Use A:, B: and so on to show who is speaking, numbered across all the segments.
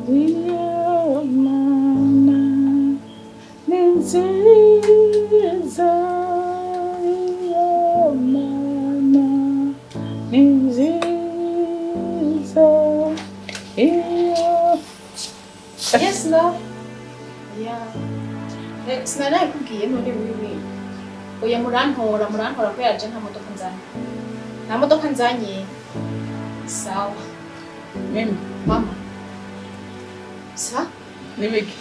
A: Iyo Mana ni nziza, iyo Mana ni nziza, iyo.
B: Yes, love. Yeah. Sinari nabikubwiye none wiwe. Oya, murantora, murantora ko yaje nta modoka nzanye. Nta modoka nzanye. Sawa.
A: Mimi.
B: Mama. Sa?
A: Nibiki?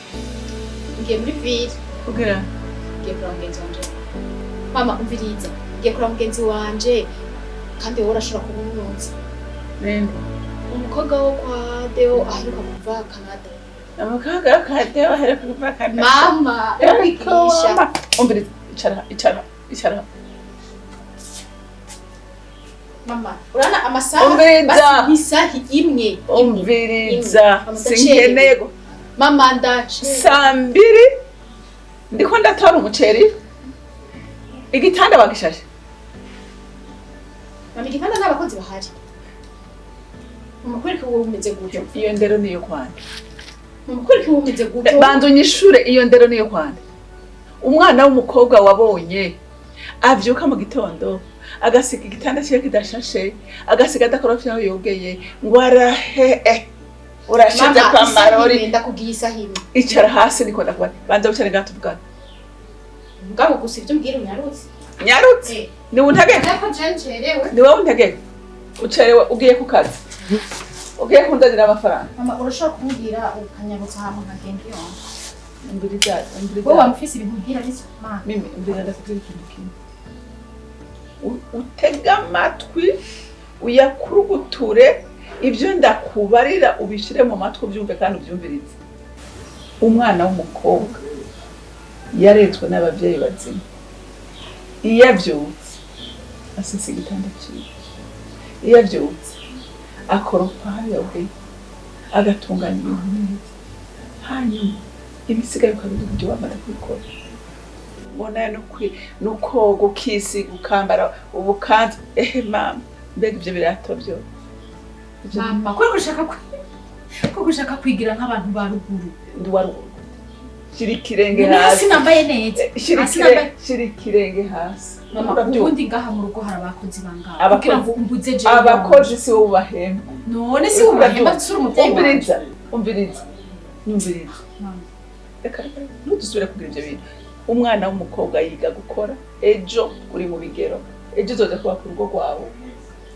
B: Ngiye muri ville.
A: Kugira?
B: Ngiye kuraba mugenzi wanje. Mama, umviriza. Ngiye kuraba mugenzi wanje kandi wowe urashobora kuba umuzi.
A: Ninde?
B: Umukobwa wo kwa Deo aheruka kuva Canada.
A: Umukobwa wo kwa Deo aheruka kuva Canada?
B: Mama, urabigisha.
A: Umviriza, icara, icara, icara.
B: Mama, urabona amasaha?
A: Umviriza.
B: Basi nk'isaha imwe.
A: Umviriza.
B: Mama,
A: sinkeneye
B: Mama, ndacerewe.
A: Saa 2 ndiko ndatora umuceri, igitanda bagishashe?
B: Mama, igitanda nta bakozi bahari. Mama, kwereka wowe umeze gutyo.
A: Iyo ndero niyo kwanda?
B: Mama, kwereka wowe umeze gutyo.
A: Banza unyishure, iyo ndero niyo kwanda? Umwana w'umukobwa wabonye avyuka mu gitondo agasiga igitanda ciwe kidashashe, agasiga adakorofye aho yogeye, ngo arahe urashize
B: Mama,
A: kwa
B: isaha
A: marori.
B: imwe, ndakubwiye isaha imwe.
A: Icara hasi, niko ndakubona. Banza wicare ngaho tuvugane.
B: Mugabo gusa ibyo mbwira unyarutse.
A: Nyarutse? Niwe untegeka?
B: Ariko je ncerewe.
A: Ni wowe untegeka? Ucerewe ugiye ku kazi, ugiye kunzanira amafaranga?
B: Mama, urashobora kumbwira ukanyarutsa hama nkagenda iyo.
A: Umviriza, umviriza.
B: Wowe wamufise ibintu mbwira n'iki, mama?
A: Mimi, umviriza, ndakubwira ikintu kimwe. Utege amatwi, uyakuruguture ibyo ndakubarira, ubishyire mu matwi ubyumve kandi ubyumvirize. Umwana w'umukobwa yaretswe n'ababyeyi bazima, iyo abyutse asesa igitanda cyiwe, iyo abyutse akoropa aho yogeye, agatunganya ibintu neza, hanyuma ibisigaye ukabiha uburyo wamara kubikora. Mbona no koga, ukisiga, ukambara ubukanzu. Ehe mama, mbega ibyo birato byo?
C: Mama, ko ushaka kwigira nk'abantu ba ruguru.
A: Ndi uwa ruguru? Shyira ikirenge
C: None
A: hasi.
C: hasi nambaye neza.
A: Shyira
C: Hasi nambaye.
A: Shyira ikirenge hasi.
C: Mama,
A: Urabyumva?
C: ubundi ngaha mu rugo hari abakozi bangahe
A: Abakozi.
C: kugira ngo umbuze jewe?
A: Abakozi si wowe ubahemba.
C: None si ubahemba? Sura umubyeyi wanje.
A: Umviriza, umviriza, nyumviriza.
C: Mama.
A: Reka, reka, ntudusubire kugira ibyo bintu. Umwana w'umukobwa yiga gukora. Ejo uri mu bigero, ejo uzoja kubaka urugo rwawe.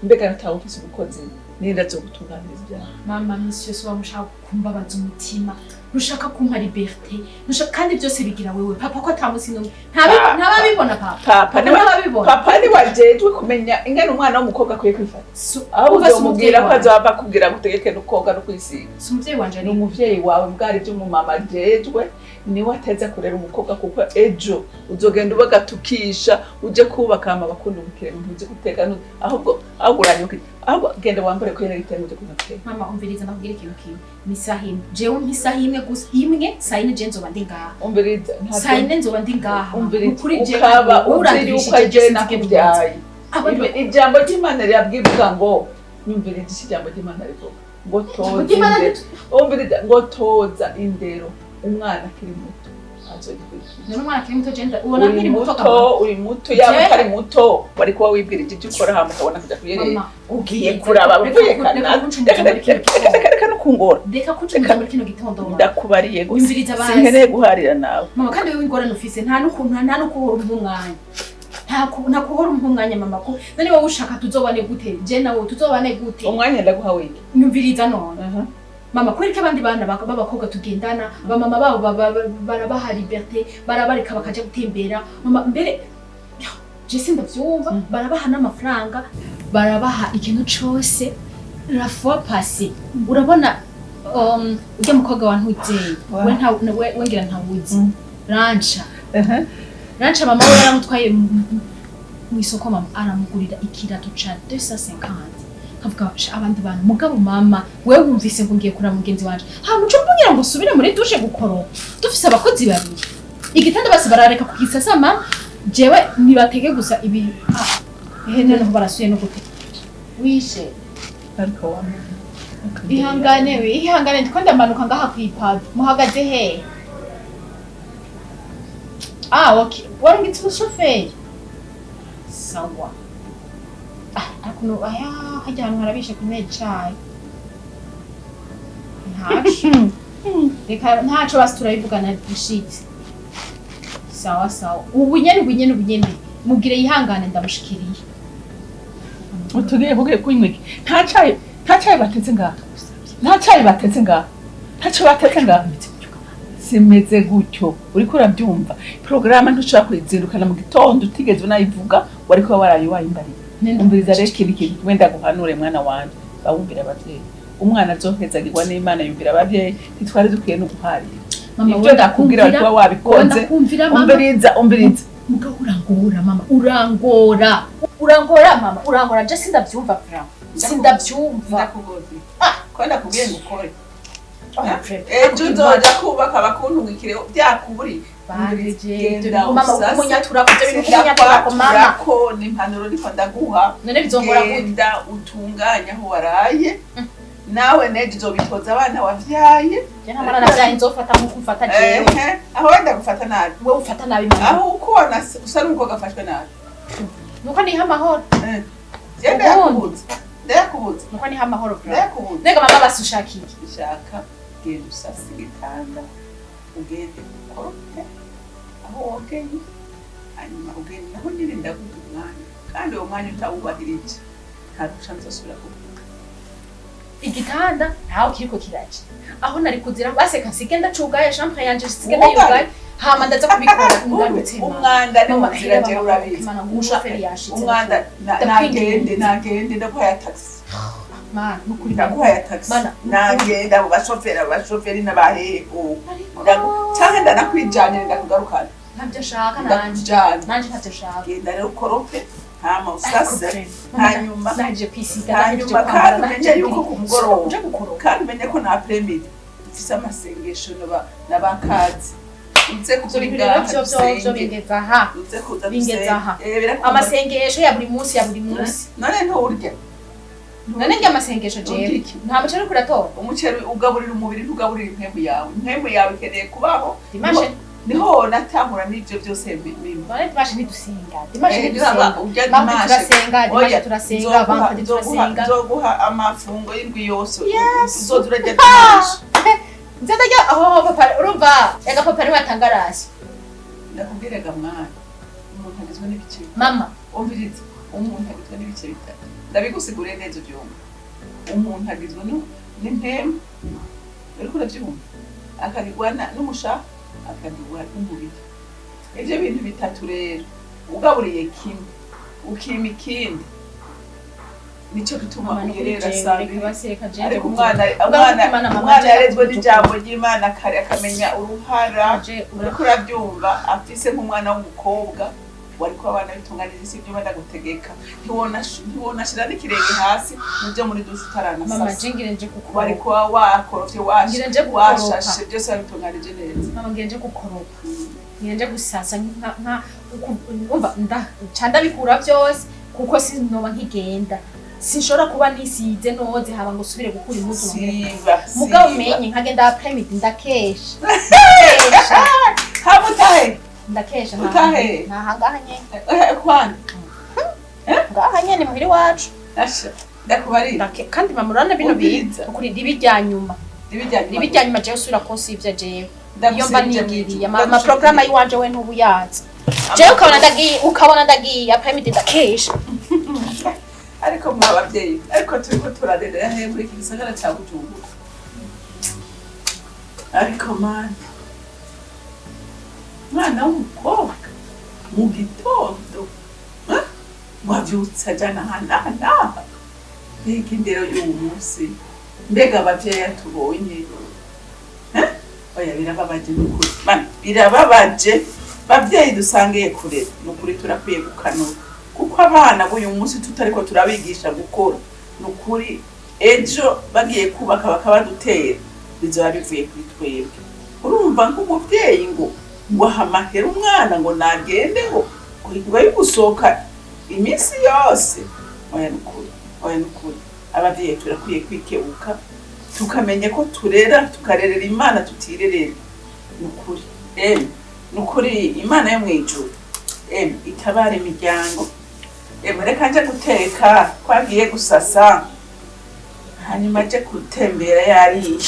A: Mbega natawe ufise umukozi, ninda azogutunganiriza ibyawe?
C: Mama, misi yose waba ushaka kumbabaza umutima, ntushaka kumpa liberté, ntushaka. Kandi byose bigira wewe. Papa ko atamusi n'umwe ntababibona papa?
A: Papa niwe
C: ntababibona.
A: Papa niwe ajejwe kumenya ingene umwana w'umukobwa akwiye kwifata. Aho
C: Umva, si
A: uzomubwira ko
C: umuvyeyi wanje.
A: azohava akubwira ngo utegeke no koga no kwisiga.
C: Si umuvyeyi wanje.
A: Ni
C: Ari
A: umuvyeyi wawe, bwari ibyo umumama ajejwe, niwe ateza kurera umukobwa, kuko ejo uzogenda ubagatukisha uje kubaka, hama bakunda ubukire, ntuzi guteka, ahubwo uranyuka. Ahubwo genda wambare ko yari igitenge uje kunywa.
C: Mama, umviriza, ndakubwira ikintu kimwe. Ni isaha imwe, jewe mpa isaha imwe gusa, imwe. Saa yine je nzoba ndi ngaha.
A: Umviriza.
C: Saa yine nzoba ndi ngaha.
A: Umviriza.
C: Nukuri jewe
A: Ukaba
C: wowe
A: uzi
C: urandurishije,
A: yuko
C: je
A: je
C: sinzi ingene
A: nakubyaye.
C: Abandi
A: Ijambo ry'Imana rirabwivuga ngo, nyumviriza icyo ijambo ry'Imana rivuga ngo toza
C: ry'Imana.
A: Indero, umviriza, ngo toza indero umwana akiri muto, azogikurikiza.
C: None umwana akiri muto, je ubona
A: Uri
C: nkiri muto?
A: muto, uri muto. Yaba utari muto, wari kuba wibwirije ibyo ukora, hama ukabona kuja kuyerera.
C: Mama,
A: Ugiye kuraba
C: reka
A: uvuye
C: reka
A: Kanada.
C: kuncumuza
A: Reka
C: muri kino
A: reka reka reka no kungora.
C: Reka kuncumuza muri kino gitondo, mama.
A: Ndakubariye gusa.
C: Umviriza basi.
A: Sinkeneye guharira nawe.
C: Mama, kandi wewe ingorane ufise, nta n'ukuntu, nta n'ukuhora umpa umwanya, nta kuhora umpa umwanya. Mama, ko none wowe ushaka tuzobane gute? Je nawe tuzobane gute?
A: Umwanya ndaguha wiki?
C: Nyumviriza none. Mama, kwereka abandi bana b'abakobwa tugendana, bamama babo barabaha liberté, barabareka bakaja gutembera. Mama, mbere je sindavyumva. Barabaha n'amafaranga, barabaha ikintu cose. La fois passée, urabona urya mukobwa wa ntuzeye, we nta we ngira ntawuzi. Ranca. Ranca, mama we yaramutwaye mw'isoko, mama, aramugurira ikirato ca 250. Nkavuga: "Sha, abandi bantu." Mugabo mama, wewe wumvise ngo ngiye kuraba mugenzi wanje, hama uca umbwira ngo usubire muri douche gukoropa, dufise abakozi babiri. Igitanda bose barareka kugisasa. Mama, jewe nibatege gusa ibi. Ah, ehe, noneho barasuye no gute wishe.
A: Ariko wamenya
B: Ihangane we, ihangane, ndiko ndamanuka ngaha kw'ipavé. Muhagaze hehe? Ah, okay, warungitse umushoferi, sawa. Ah, ariko no aya hajya ahantu harabishe kunywera icayi. Ntaco, reka ntaco, basi turabivugana bishitse. Sawa sawa, ubu nyene, ubu nyene, ubu nyene mubwire yihangane, ndamushikiriye.
A: Utugiye kugiye kunywa iki? Nta cayi, nta cayi batetse ngaha, nta cayi batetse ngaha, ntaco batetse ngaha. Simeze gutyo, uriko urabyumva? Porogaramu ntushobora kuyizindukana mu gitondo utigeze unayivuga, wari kuba waraye wayimbariye. Umviriza rero, ikintu kimwe ndaguhanure, mwana wanje, bawumvira abavyeyi. Umwana azohezagirwa n'Imana yumvira abavyeyi. Ntitwari dukwiye no guharira.
C: Mama,
A: Ibyo ndakubwira wari kuba wabikoze.
C: Ndakumvira, mama.
A: Umviriza, umviriza.
C: Mugabo urangora, mama, urangora, urangora, mama, urangora. Je sindavyumva, vraiment sindavyumva.
A: Ndakugozi ko ndakubwiye ngo ukore.
C: Oh, vraiment.
A: Ejo uzoja kubaka bakuntungikire byakuburiye. Genda
C: Mama,
A: usase.
C: umunyaturako, ivyo bintu umunyaturako, mama.
A: Sindakwaturako, ni impanuro ndiko ndaguha.
C: None bizongora gute?
A: Genda utunganye aho waraye, nawe nejo uzobitoza abana wavyaye.
B: Je nta mwana navyaye nzofata nkuko umfata jewe.
A: Ehe, aho wenda gufata nabi?
B: Wewe ufata nabi, mama.
A: Aho ukubona usa n'umukobwa afashwe nabi.
B: Nuko niha amahoro.
A: Eh. Je ndayakubuza, ndayakubuza.
B: Nuko niha amahoro, vraiment.
A: Ndayakubuza.
B: Mbega mama, basi ushaka iki?
A: Shaka genda usase igitanda, ugende ukorope aho wogeye, hanyuma ugende naho nyine. Ndaguha umwanya, kandi uwo mwanya utawubahirije nta ruhusha nzosubira kuguha.
C: Igitanda ntawe kiriko kiraje aho nari kuzira, baseka nsige ndacugaye chambre yanje, sige
A: Wugaye?
C: ndayugaye, hama ndaza kubikora ngarutse, mama.
A: Umwanda ni
C: Mama,
A: mu nzira,
C: hera
A: jewe
C: mama,
A: urabizi.
C: Mana, umushoferi yashitse.
A: Umwanda
C: Ndakwinginze.
A: nagende, nagende, ndaguhaye taxi.
C: Mana, nukuri.
A: Ndaguhaye taxi.
C: Mana,
A: nagenda. Abo bashoferi, abo bashoferi n'abahehe?
C: Ariko
A: Canke ndanakwijanira, ndakugarukana.
C: Ntabyo nshaka nanje.
A: Ndakujana.
C: Nanje ntavyo nshaka.
A: Genda rero ukorope, hama
C: Ariko
A: usase.
C: vraiment, mama,
A: Hanyuma
C: naje kwisiga, nahejeje
A: hanyuma
C: kwambara,
A: kandi umenye
C: nahejeje
A: yuko ku mugoroba
C: uje gukoropa.
A: Kandi umenye ko na après-midi dufise amasengesho n'abakazi uze
B: Ivyo
A: kuri
B: bintu rero
A: ngaha
B: vyo vyo vyo
A: dusenge.
B: bingeza aha.
A: Uze kuza
B: Bingeza
A: dusenge.
B: aha.
A: Birakumva.
B: Amasengesho ya buri munsi, ya buri munsi.
A: None nturya?
B: None ndya amasengesho
A: Urya
B: jewe?
A: iki?
B: Nta muceri uriko uratora.
A: Umuceri ugaburira umubiri, ntugaburira impemu yawe. Impemu yawe ikeneye kubaho.
B: Dimanche.
A: Niho wonatahura n'ivyo byose
B: None dimanche ntidusenga? Dimanche
A: Eh,
B: ntidusenga?
A: urya
B: Mardi
A: dimanche.
B: turasenga, dimanche
A: Oya,
B: turasenga, vendredi turasenga.
A: Nzoguha amafungo y'indwi yose, uzoza urarya dimanche.
B: Nzajya aho papa, urumva ega papa niwe atanga ration.
A: Ndakubwira ga mwana, umuntu agizwe n'ibice bitatu.
B: Mama.
A: Umviriza, umuntu agizwe n'ibice bitatu, ndabigusiguriye neza ubyumva. Umuntu agizwe n'impemu, uriko urabyumva? Akagirwa n'umushaha, akagirwa n'umubiri. Ivyo bintu bitatu rero, ugaburiye kimwe ukima ikindi, nico gituma
B: Mama, nukuri
A: ugerera
B: jewe,
A: saa
B: reka
A: mbiri.
B: basi, reka jewe
A: Ariko umwana
B: Mugabo
A: umwana
B: Imana, mama,
A: umwana
B: jewe
A: yarezwe
B: kujugunya.
A: n'ijambo ry'Imana kare, akamenya uruhara,
B: Je
A: uriko urabyumva, afise nk'umwana w'umukobwa wariko abana bitunganiriza isi. Ibyo badagutegeka, ntiwonashira n'ikirenge hasi muje muri douche
B: Mama,
A: utaranasasa.
B: je ngire nje gukoropa.
A: Wari kuba wakorovye, washe,
B: Ngira nje gukoropa.
A: washashe, byose wabitunganije neza.
B: Mama, ngire nje gukoropa, ngire nje gusasa, nka umva nda nca ndabikura byose, kuko sinoba nkigenda, sinshobora kuba nisize noze haba ngo usubire gukura impuzu ngo ngire.
A: Siba.
B: Mugabo
A: Siba.
B: menye nkagenda après-midi, ndakesha, ndakesha.
A: Haba utahe.
B: Ndakesha.
A: Utahe?
B: Ntaha ngaha nyene.
A: Kwana.
B: Ngaha nyene muhira iwacu.
A: Asha, ndakubarira.
B: Kandi mama, urabona bino bintu
A: Umviriza.
B: ukuri ribi rya nyuma.
A: Ibijyanye
B: Ribi rya nyuma, jewe usubira kunsivya jewe iyo mba
A: Ndagusibye.
B: nigiriye
A: Mw'ijuru.
B: ama programme yiwanje, we ntubuyazi. Jewe ukabona ndagiye, ukabona ndagiye après-midi, ndakesha.
A: Ariko mwa babyeyi, ariko turiko turarerera he muri iki gisagara ca Bujumbura? Ariko mana, mwana w'umukobwa mu gitondo, eh? Wavyutse ajana aha n'aha n'aha, mbega indero y'uwu munsi, mbega abavyeyi atubonye, eh? Oya, birababaje nukuri. Mana, birababaje. Bavyeyi dusangiye kurera, nukuri turakwiye gukanura, kuko abana b'uyu munsi tutariko turabigisha gukora, nukuri ejo bagiye kubaka bakabadutera, bizoba bivuye kuri twebwe. Urumva nk'umuvyeyi ngo ahamahera umwana ngo nagende, ngo ari gusohoka iminsi yose. Oya, nukuri, oya, nukuri, abavyeyi turakwiye kwikebuka. Tukamenya ko turera, tukarerera Imana, tutirerera. Ni ukuri, emwe, ni ukuri, Imana yo mu ijuru, emwe, itabara imiryango. Emwe, reka nje guteka, twagiye gusasa, hanyuma aje gutembera yariye.